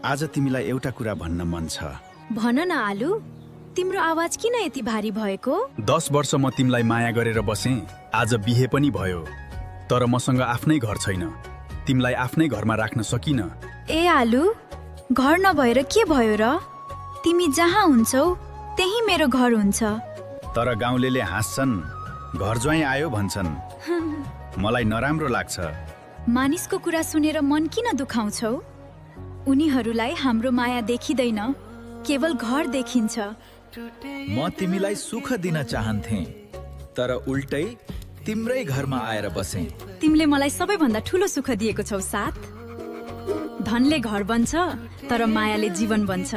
आज तिमीलाई एउटा कुरा भन्न मन छ। भन न आलु, तिम्रो आवाज किन यति भारी भएको? 10 वर्ष म तिमीलाई माया गरेर बसेँ, आज बिहे पनि भयो, तर मसँग आफ्नै घर छैन। तिमीलाई आफ्नै घरमा राख्न सकिन। ए आलु, घर नभएर के भयो र? तिमी जहाँ हुन्छौ त्यही मेरो घर हुन्छ। तर गाउँलेले हाँस्छन्, घर ज्वाइँ आयो भन्छन्। मलाई नराम्रो लाग्छ। मानिसको कुरा सुनेर मन किन दुखाउँछौ? उनीहरूलाई हाम्रो माया देखिँदैन, केवल घर देखिन्छ। म तिमीलाई सुख दिन चाहन्थे, तर उल्टै तिम्रै घरमा आएर बसेँ। तिमीले मलाई सबैभन्दा ठुलो सुख दिएको छौ साथ। धनले घर बन्छ, तर मायाले जीवन बन्छ।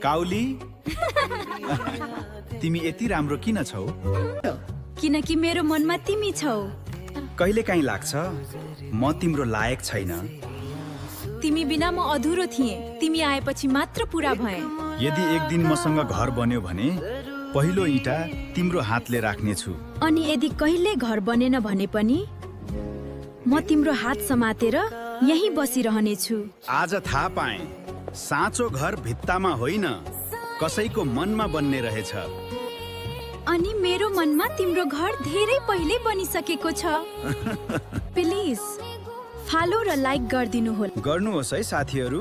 काउली, तिमी यति राम्रो किन छौ? किनकि मेरो मनमा तिमी छौ। कहिलेकाहीँ लाग्छ म तिम्रो लायक छैन। तिमी बिना म अधुरो थिएँ, तिमी आएपछि मात्र पूरा भएँ। यदि एक दिन मसँग घर बन्यो भने पहिलो इँटा तिम्रो हातले राख्नेछु। अनि यदि कहिले घर बनेन भने पनि म तिम्रो हात समातेर यही बसिरहनेछु। आज थाहा पाएँ, साँचो घर भित्तामा होइन, कसैको मनमा बन्ने रहेछ। अनि मेरो मनमा तिम्रो घर धेरै पहिले बनिसकेको छ। प्लिज फलो र लाइक गरिदिनु होला। गर्नुहोस् है साथीहरू।